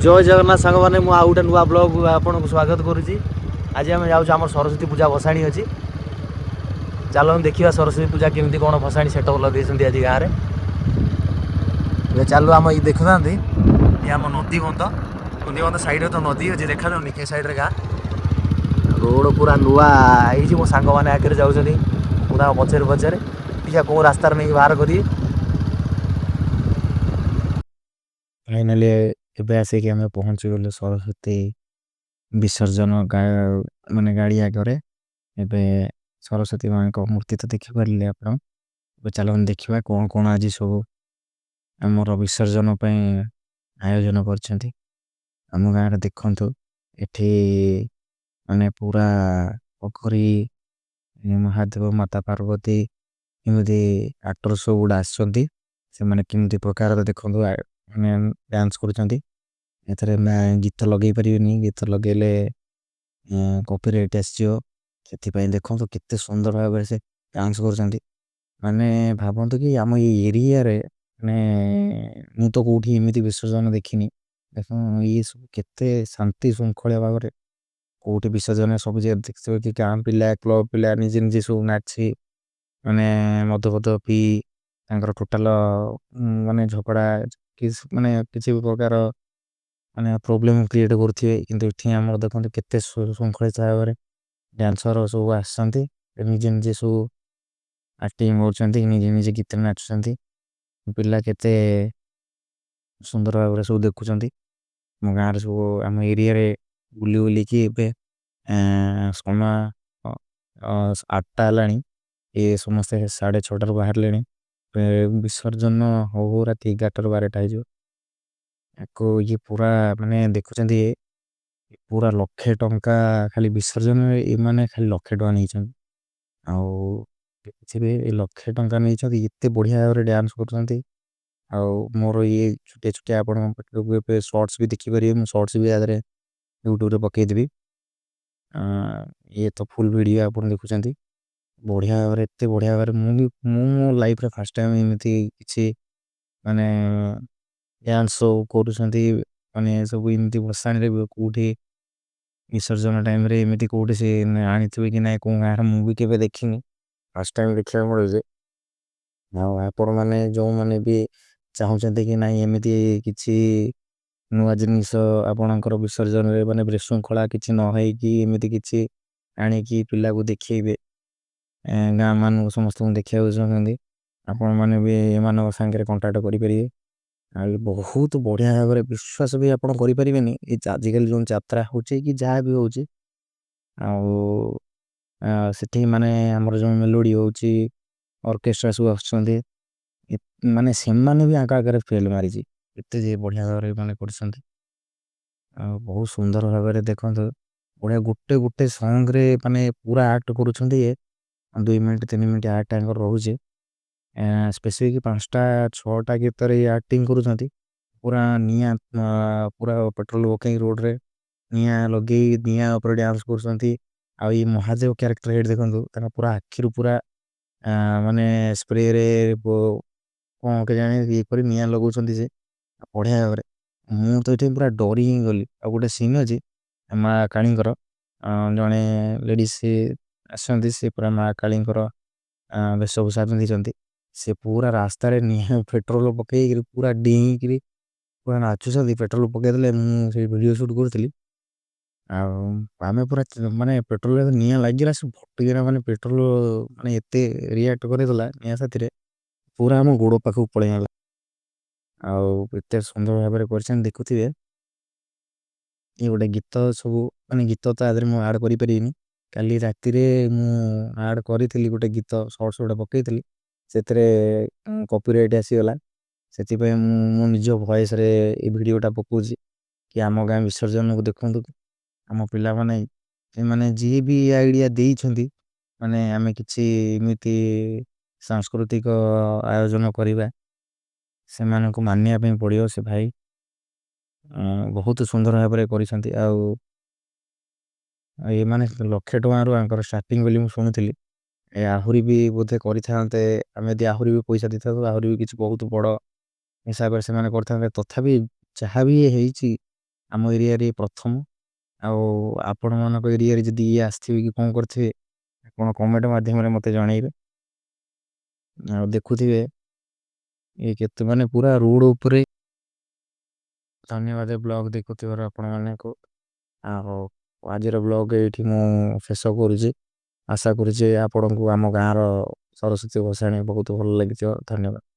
ଜୟ ଜଗନ୍ନାଥ ସାଙ୍ଗମାନେ, ମୁଁ ଆଉ ଗୋଟେ ନୂଆ ବ୍ଲଗ୍ ଆପଣଙ୍କୁ ସ୍ୱାଗତ କରୁଛି। ଆଜି ଆମେ ଯାଉଛୁ, ଆମର ସରସ୍ୱତୀ ପୂଜା ଭସାଣି ଅଛି। ଚାଲନ୍ତୁ ଦେଖିବା ସରସ୍ୱତୀ ପୂଜା କେମିତି କ'ଣ ଭସାଣି ସେଟଅପ୍ ଲଗେଇଛନ୍ତି ଆଜି ଗାଁରେ। ଏବେ ଚାଲୁ। ଆମ ଏଇ ଦେଖୁଥାନ୍ତି, ଇଏ ଆମ ନଦୀ ବନ୍ଧ। ନଦୀ ବନ୍ଧ ସାଇଡ଼ରେ ତ ନଦୀ ଅଛି, ଦେଖାଯାଉନି। କେ ସାଇଡ଼ରେ ଗାଁ, ରୋଡ଼ ପୁରା ନୂଆ ହେଇଛି। ମୋ ସାଙ୍ଗମାନେ ଆଗରେ ଯାଉଛନ୍ତି, ମୁଁ ତାଙ୍କ ପଛରେ ପଛରେ। ଦେଖିବା କେଉଁ ରାସ୍ତାରେ ନେଇକି ବାହାର କରିବି। ଫାଇନାଲି ଏବେ ଆସିକି ଆମେ ପହଞ୍ଚିଗଲୁ ସରସ୍ଵତୀ ବିସର୍ଜନ ମାନେ ଗାଡ଼ି ଆଗରେ। ଏବେ ସରସ୍ଵତୀ ମାଙ୍କ ମୂର୍ତ୍ତି ତ ଦେଖିପାରିଲେ ଆପଣ। ଏବେ ଚାଲନ୍ତୁ ଦେଖିବା କୌନ କୌନ ଆଜି ସବୁ ଆମର ବିସର୍ଜନ ପାଇଁ ଆୟୋଜନ କରିଛନ୍ତି ଆମ ଗାଁରେ। ଦେଖନ୍ତୁ, ଏଠି ମାନେ ପୂରା ପୋଖରୀ, ମହାଦେବ, ମାତା ପାର୍ବତୀ ଏମିତି ଆକ୍ଟର ସବୁ ଗୁଡ଼ା ଆସୁଛନ୍ତି। ସେ ମାନେ କେମିତି ପ୍ରକାର ଦେଖନ୍ତୁ ମାନେ ଡାନ୍ସ କରୁଛନ୍ତି। ଏଥରେ मैं ଗୀତ ଲଗେଇ ପାରିବିନି, ଗୀତ ଲଗେଇଲେ କପିରାଇଟ ଆସିଯିବ। ସେଥିପାଇଁ ଦେଖନ୍ତୁ କେତେ ସୁନ୍ଦର ଭାବରେ ସେ ଡାନ୍ସ କରୁଛନ୍ତି। ମାନେ ଭାବନ୍ତୁ କି ଆମ ଏ ଏରିଆରେ ମାନେ ମୁଁ ତ କୋଉଠି ଏମିତି ବିସର୍ଜନ ଦେଖିନି। ଦେଖ, ये ସବୁ କେତେ ଶାନ୍ତି ଶୃଙ୍ଖଳିଆ ଭାବରେ। କୋଉଠି ବିସର୍ଜନ ସବୁ ଦେଖିଥିବେ କି ଗାଁ ପିଲା, କ୍ଲବ ପିଲା ନିଜେ ନିଜେ ସବୁ ନାଚି, ମାନେ ମଦ ଫଦ ପି ତାଙ୍କର ଟୋଟାଲ ମାନେ ଝଗଡ଼ା କି ମାନେ କିଛି ବି ପ୍ରକାର ମାନେ ପ୍ରୋବ୍ଲେମ କ୍ରିଏଟ କରୁଥିବେ। କିନ୍ତୁ ଏଠି ଆମର ଦେଖନ୍ତୁ କେତେ ଶୃଙ୍ଖଳିତ ଭାବରେ ଡ୍ୟାନ୍ସର ସବୁ ଆସନ୍ତି, ନିଜେ ନିଜେ ସବୁ ଆକ୍ଟିଙ୍ଗ କରୁଛନ୍ତି, ନିଜେ ନିଜେ ଗୀତରେ ନାଚୁଛନ୍ତି। ପିଲା କେତେ ସୁନ୍ଦର ଭାବରେ ସବୁ ଦେଖୁଛନ୍ତି। ଆମ ଗାଁରେ ସବୁ, ଆମ ଏରିଆରେ ବୁଲି ବୁଲିକି ଏବେ ସମୟ 8ଟା ହେଲାଣି, ଏ ସମସ୍ତେ 6:30ରୁ ବାହାରିଲେଣି। ବିସର୍ଜନ ହଉ ହଉ ରାତି 11ଟାରୁ 12ଟା ହେଇଯିବ। ଇଏ ପୁରା ମାନେ ଦେଖୁଛନ୍ତି, ପୁରା ଲକ୍ଷେ ଟଙ୍କା ଖାଲି ବିସର୍ଜନ। ଏମାନେ ଖାଲି ଲକ୍ଷେ ଟଙ୍କା ନେଇଛନ୍ତି ଆଉ ଏ ଲକ୍ଷେ ଟଙ୍କା ନେଇଛନ୍ତି, ଏତେ ବଢ଼ିଆ ଭାବରେ ଡ୍ୟାନ୍ସ କରୁଛନ୍ତି। ଆଉ ମୋର ଇଏ ଛୋଟିଆ ଛୋଟିଆ ଆପଣ ଏବେ ସର୍ଟସ ବି ଦେଖିପାରିବେ। ମୁଁ ସର୍ଟସ ବି ୟାଦେହରେ ୟୁଟ୍ୟୁବରେ ପକେଇଦେବି। ଇଏ ତ ଫୁଲ ଭିଡ଼ିଓ ଆପଣ ଦେଖୁଛନ୍ତି। ବଢ଼ିଆ ଭାବରେ, ଏତେ ବଢ଼ିଆ ଭାବରେ ମୁଁ ବି ମୁଁ ମୋ ଲାଇଫରେ ଫାଷ୍ଟ ଟାଇମ୍ ଏମିତି କିଛି ମାନେ ଡ୍ୟାନ୍ସ ସବୁ କରୁଛନ୍ତି। ମାନେ ସବୁ ଏମିତି ଭସାଣିରେ କେଉଁଠି ବିସର୍ଜନ ଟାଇମରେ ଏମିତି କେଉଁଠି ସେ ଆଣିଥିବେ କି ନାଇଁ କେଉଁ ଗାଁରେ, ମୁଁ ବି କେବେ ଦେଖିନି, ଫାଷ୍ଟ ଟାଇମ୍ ଦେଖିବାକୁ ମିଳୁଛି। ଆଉ ଆପଣମାନେ ଯେଉଁମାନେ ବି ଚାହୁଁଛନ୍ତି କି ନାଇଁ ଏମିତି କିଛି ନୂଆ ଜିନିଷ ଆପଣଙ୍କର ବିସର୍ଜନରେ ମାନେ ବିଶୃଙ୍ଖଳା କିଛି ନ ହେଇକି ଏମିତି କିଛି ଆଣିକି ପିଲାକୁ ଦେଖେଇବେ, ଗାଁ ମାନଙ୍କୁ ସମସ୍ତଙ୍କୁ ଦେଖିବାକୁ ଚାହୁଁଛନ୍ତି, ଆପଣମାନେ ବି ଏମାନଙ୍କ ସାଙ୍ଗରେ କଣ୍ଟାକ୍ଟ କରିପାରିବେ। ଆଉ ବହୁତ ବଢ଼ିଆ ଭାବରେ, ବିଶ୍ୱାସ ବି ଆପଣ କରିପାରିବେନି, ଏ ଆଜିକାଲି ଯେଉଁ ଯାତ୍ରା ହେଉଛି କି ଯାହା ବି ହେଉଛି, ଆଉ ସେଠି ମାନେ ଆମର ଯେଉଁ ମେଲୋଡ଼ି ହେଉଛି, ଅର୍କେଷ୍ଟ୍ରା ସବୁ ଆସୁଛନ୍ତି, ମାନେ ସେମାନେ ବି ଆଙ୍କ ଆଗରେ ଫେଲ୍ ମାରିଛି, ଏତେ ଯେ ବଢ଼ିଆ ଭାବରେ ମାନେ କରୁଛନ୍ତି। ଆଉ ବହୁତ ସୁନ୍ଦର ଭାବରେ ଦେଖନ୍ତୁ, ବଢ଼ିଆ ଗୋଟେ ଗୋଟେ ସଙ୍ଗରେ ମାନେ ପୁରା ଆକ୍ଟ କରୁଛନ୍ତି। ଇଏ 2 ମିନିଟ୍ 3 ମିନିଟ୍ ଆକ୍ଟ ଆଙ୍କର ରହୁଛି, ସ୍ପେସିଫିକ୍ 5ଟା 6ଟା ଗୀତରେ ଇଏ ଆକ୍ଟିଂ କରୁଛନ୍ତି। ପୁରା ନିଆଁ, ପୁରା ପେଟ୍ରୋଲ ପକେଇ ରୋଡ଼ରେ ନିଆଁ ଲଗେଇ ନିଆଁ ଉପରେ ଡ୍ୟାନ୍ସ କରୁଛନ୍ତି। ଆଉ ଏଇ ମହାଦେବ କ୍ୟାରେକ୍ଟର ହେଠି ଦେଖନ୍ତୁ, ତାଙ୍କ ପୁରା ଆଖିରୁ ପୁରା ମାନେ ସ୍ପ୍ରେରେ କ'ଣ କେଜାଣି ଇଏ କରି ନିଆଁ ଲଗାଉଛନ୍ତି ସେ ବଢ଼ିଆ ଭାବରେ। ମୁଁ ତ ଏଠି ପୁରା ଡରି ହିଁ ଗଲି। ଆଉ ଗୋଟେ ସିନ୍ ଅଛି ମା କାଳୀଙ୍କର, ଜଣେ ଲେଡ଼ିସ୍ ଆସନ୍ତି, ସେ ପୁରା ମା କାଳୀଙ୍କର ବେଶଭୂଷା ପିନ୍ଧିଛନ୍ତି। ସେ ପୁରା ରାସ୍ତାରେ ନିଆଁ ପେଟ୍ରୋଲ ପକେଇକିରି ପୁରା ଡେଇଁକିରି ପୁରା ନାଚୁଛନ୍ତି। ପେଟ୍ରୋଲ ପକେଇଦେଲେ। ମୁଁ ସେଇ ଭିଡ଼ିଓ ସୁଟ୍ କରୁଥିଲି ଆଉ ଆମେ ପୁରା ମାନେ ପେଟ୍ରୋଲ ନିଆଁ ଲାଗିଲା, ସେ ଫଟିକିନା ମାନେ ପେଟ୍ରୋଲ ମାନେ ଏତେ ରିଆକ୍ଟ କରିଦେଲା ନିଆଁ ସାଥିରେ, ପୁରା ଆମ ଗୋଡ଼ ପାଖକୁ ପଳେଇ ଆଇଲା। ଆଉ ଏତେ ସୁନ୍ଦର ଭାବରେ କରିଛନ୍ତି, ଦେଖୁଥିବେ। ଇଏ ଗୋଟେ ଗୀତ ସବୁ, ମାନେ ଗୀତ ତା ଦେହରେ ମୁଁ ଆଡ଼୍ କରିପାରିବିନି। କାଲି ରାତିରେ ମୁଁ ଆଡ଼୍ କରିଥିଲି ଗୋଟେ ଗୀତ, ସର୍ଟସ ଗୋଟେ ପକେଇଥିଲି, ସେଥିରେ କପିରାଇଟ୍ ଆସିଗଲା। ସେଥିପାଇଁ ମୁଁ ମୋ ନିଜ ଭଏସରେ ଏ ଭିଡ଼ିଓଟା ପକାଉଛି କି ଆମ ଗାଁ ବିସର୍ଜନକୁ ଦେଖନ୍ତୁ। ଆମ ପିଲାମାନେ ଏମାନେ ଯିଏ ବି ଆଇଡ଼ିଆ ଦେଇଛନ୍ତି, ମାନେ ଆମେ କିଛି ଏମିତି ସାଂସ୍କୃତିକ ଆୟୋଜନ କରିବା, ସେମାନଙ୍କୁ ମାନିବା ପାଇଁ ପଡ଼ିବ। ସେ ଭାଇ ବହୁତ ସୁନ୍ଦର ଭାବରେ କରିଛନ୍ତି। ଆଉ ଏମାନେ ଲକ୍ଷେ ଟଙ୍କାରୁ ଆଙ୍କର ଷ୍ଟାର୍ଟିଂ ବୋଲି ମୁଁ ଶୁଣୁଥିଲି। ଏ ଆହୁରି ବି ବୋଧେ କରିଥାନ୍ତେ, ଆମେ ଯଦି ଆହୁରି ବି ପଇସା ଦେଇଥାନ୍ତୁ, ଆହୁରି ବି କିଛି ବହୁତ ବଡ଼ ହିସାବରେ ସେମାନେ କରିଥାନ୍ତେ। ତଥାପି ଯାହା ବି ହେଇଛି ଆମ ଏରିଆରେ ପ୍ରଥମ। ଆଉ ଆପଣମାନଙ୍କ ଏରିଆରେ ଯଦି ଇଏ ଆସିଥିବେ କି କ'ଣ କରିଥିବେ, ଆପଣ କମେଣ୍ଟ ମାଧ୍ୟମରେ ମୋତେ ଜଣାଇବେ। ଆଉ ଦେଖୁଥିବେ ଇଏ କେତେ ମାନେ ପୁରା ରୋଡ଼ ଉପରେ। ଧନ୍ୟବାଦ ବ୍ଲଗ ଦେଖୁଥିବାରୁ ଆପଣମାନଙ୍କୁ। ଆଉ ଆଜିର ବ୍ଲଗ ଏଇଠି ମୁଁ ଶେଷ କରୁଛି। ଆଶା କରୁଛି ଆପଣଙ୍କୁ ଆମ ଗାଁର ସରସ୍ୱତୀ ଭସାଣି ବହୁତ ଭଲ ଲାଗିଥିବ। ଧନ୍ୟବାଦ।